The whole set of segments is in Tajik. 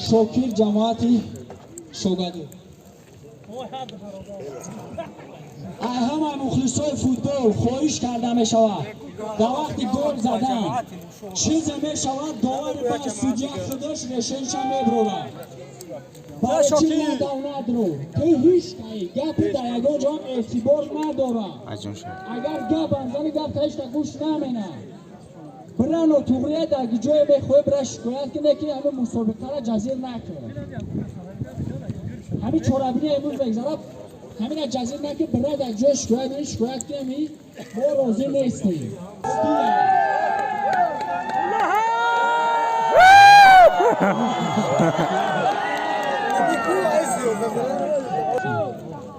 Шокир, ҷамоати Шогаду. Ҳама мухлисои футбол хоҳиш карда мешавад, дар вақти гол задан чизе мешавад, довари ба судья худаш решенша меброрад. Барои чӣ надав надро ту ҳеч кай гапи дар ягон ҷо эътибор надорад. Агар гапам зани, гап таишта гӯш намена. Бирано туғрия дар ҷое мехоҳӣ, бира шикоят кунӣ, ки ҳамин мусобиқаро ҷазир накун. Ҳамин чорабини имрӯз мегзарад, ҳамина ҷазир накун, бира дар ҷои шикоят кунӣ, шикоят кунем, мо розӣ нестем.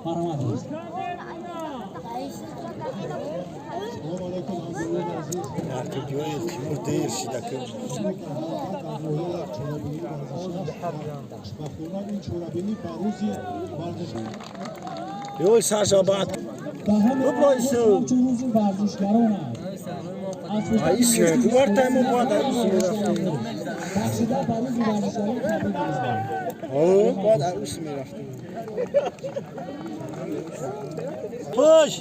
Марҳамат. Салом алейкум, ҳамдилони азиз. Артудиои Тимур дер шида ки. Як чорабинии варзишӣ аст. Хушбахтона, ин чорабинӣ ба рӯзи варзиш Ёй, Саша, баъд. Даҳуми Бубройсу. август ҳамчун рӯзи варзишгарон аст. Аз фурсати Аис, кувартай мо бояд арӯс мерафтем. Бахшида ба рӯзи варзишгарон табрик мекунам. О, бояд арӯс мерафтем. Пуш!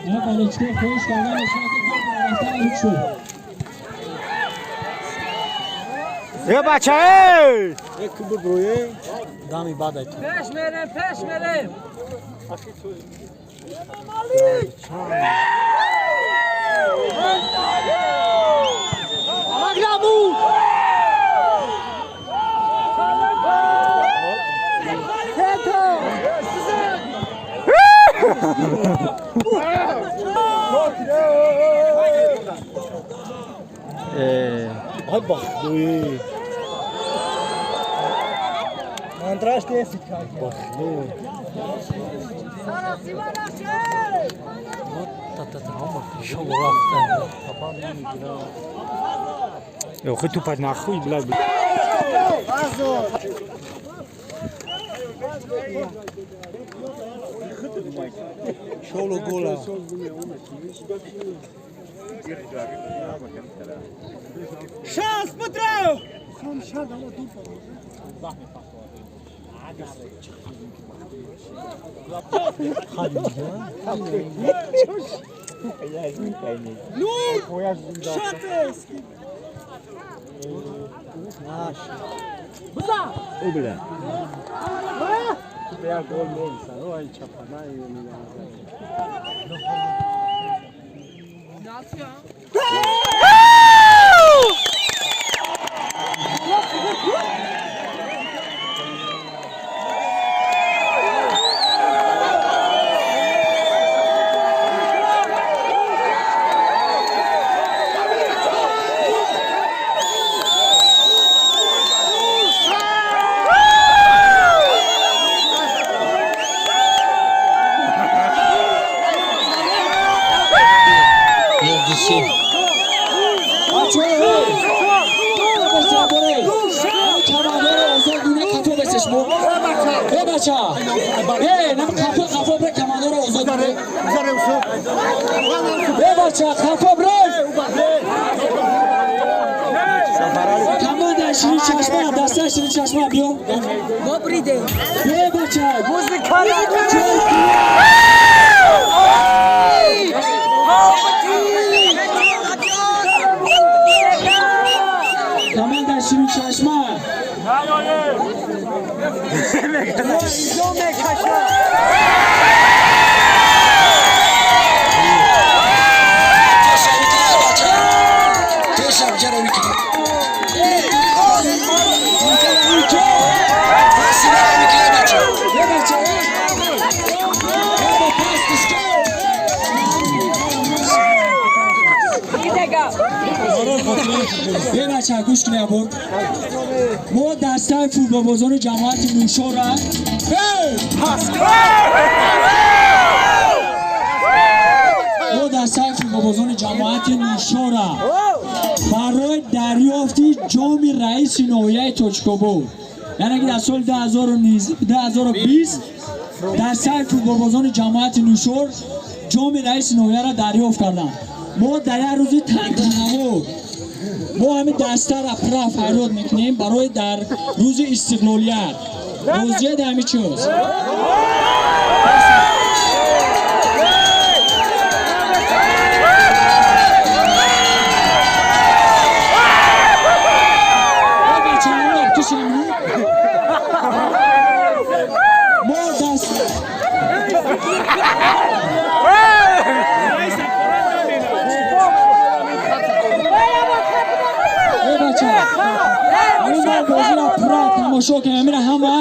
На болельщик хоҳиш карда мешавад, ки рафтан шуд. Е, бача, эй! Е, ку бубрӯе? Дами баъд ай ту. Пеш мерем, пеш мерем. Ай, бахлӯе. Мандраш десит. Бахлӯ. Шоло рафта. Охи, тупать нахуй, блядь. Шоло гола. Шанс будрав! Бачаҳо, камандори озод гуна қафо бесеш мо. Э, бача, э, нам қафо, қафо бре, камандори озод. Э, бача, қафо бре. Команда Шири Чашма, дастаи Шири Чашма, биё. Добрый день. Э, бача. Музыка. Команда Шири Чашма. Инҷо мекаша. Э, бача, э. Э, бо пас дишко. Идега. Е, бача, гӯш кунед, абор. Мо дастаи футболбозони ҷамоати Нушора. Эй! Мо дастаи футболбозони ҷамоати Нушора барои дарёфти ҷоми раиси ноҳияи Тоҷикобод, яъне ки дар соли 2020 дастаи футболбозони ҷамоати Нушор. Ҷоми раиси ноҳияро дарёфт карданд. Мо дар як рӯзи тантанавор мо ҳамин дастара пура фарёд мекунем барои дар рӯзи истиқлолият. Розият ҳамин чиз. Мо даст бозиро пурра тамошо кунем, амира ҳама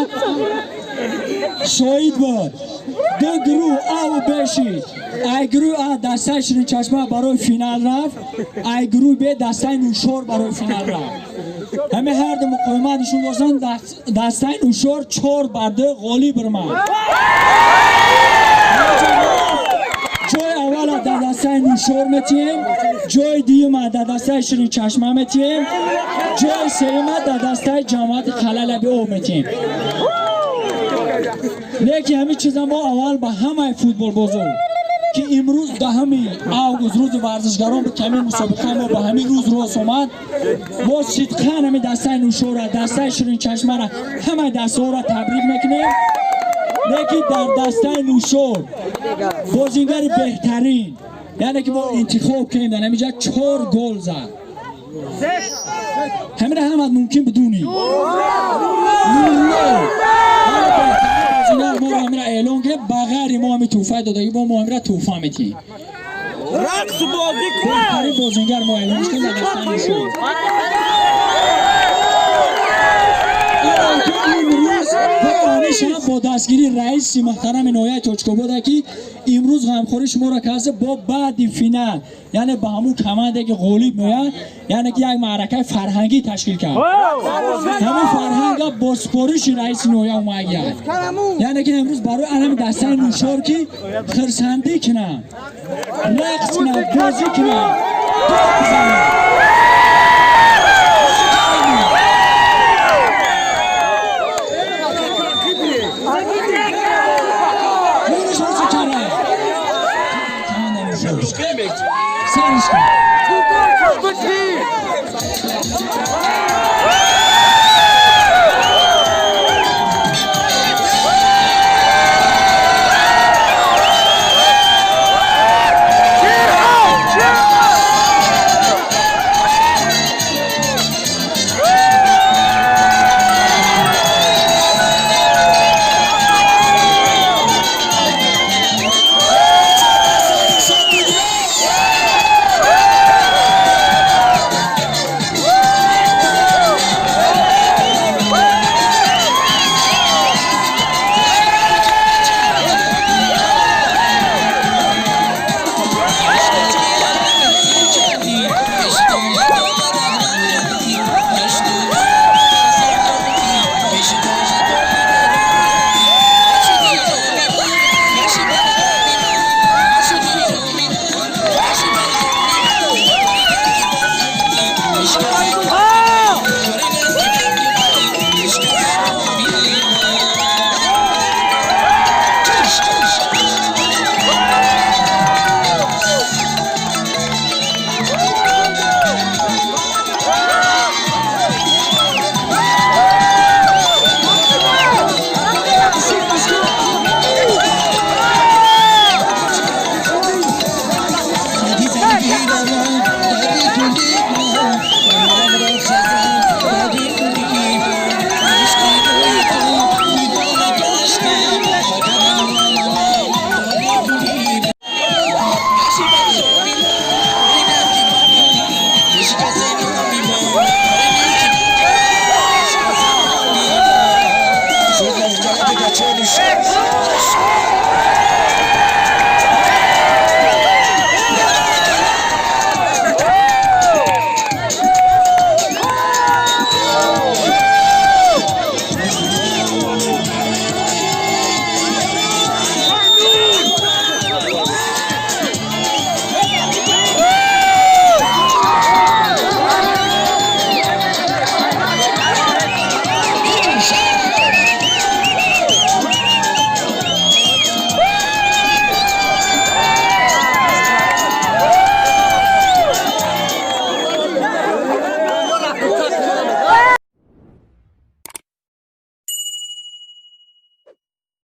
шоҳид буд. Ду гурӯҳ А ва Б шид. Ай гурӯҳи А дастаи Ширинчашма барои финал рафт, ай гурӯҳи Б дастаи Нушор барои финал рафт. Ҳамин ҳар ду муқовимат нишон доштанд, дастаи Нушор 4-2 ғолиб баромад. Ҷои аввала дар дастаи Нушор метиҳем, ҷои дуюма дар дастаи Ширинчашма метиҳем, ҷои сеюма дар дастаи ҷамоати Қалалаби об метиҳем. Лекин ҳамин чиза мо аввал ба ҳамаи футболбозон, ки имрӯз 10 август рӯзи варзишгарон буд, ки ҳамин мусобиқа мо ба ҳамин рӯз рост омад, мо сидқан ҳамин дастаи Нушора, дастаи Ширинчашмара, ҳамаи дастаҳоро табрик мекунем. Лекин дар дастаи Нушор бозингари беҳтарин, яъне ки мо интихоб кунем, дар ҳамин ҷа 4 гол зад. Ҳамина ҳамат мумкин бидунӣ. Нурулло бозингар мо ҳамина эълон кунем, ба ғайри мо ҳамин тӯҳфаи додагӣ бо мо ҳамира тӯҳфа метиҳем. Рақс бозӣ кун. Беҳтарин бозингар мо эълон кунем дар дастаи Нушор. Имрӯз ҳам бо дастгирии раиси муҳтарами ноҳияи Тоҷикобода, ки имрӯз ғамхории шуморо карда, бо баъди финал, яъне ба ҳамун команде ки ғолиб меояд, яъне ки як маъракаи фарҳангӣ ташкил кард. Ҳамин фарҳанга бо супориши раиси ноҳия омадияд. Яъне ки имрӯз барои ҳамин дастаи Нушор, ки хирсандӣ кунанд, рақс кунанд, бозӣ кунанд, топ бизананд.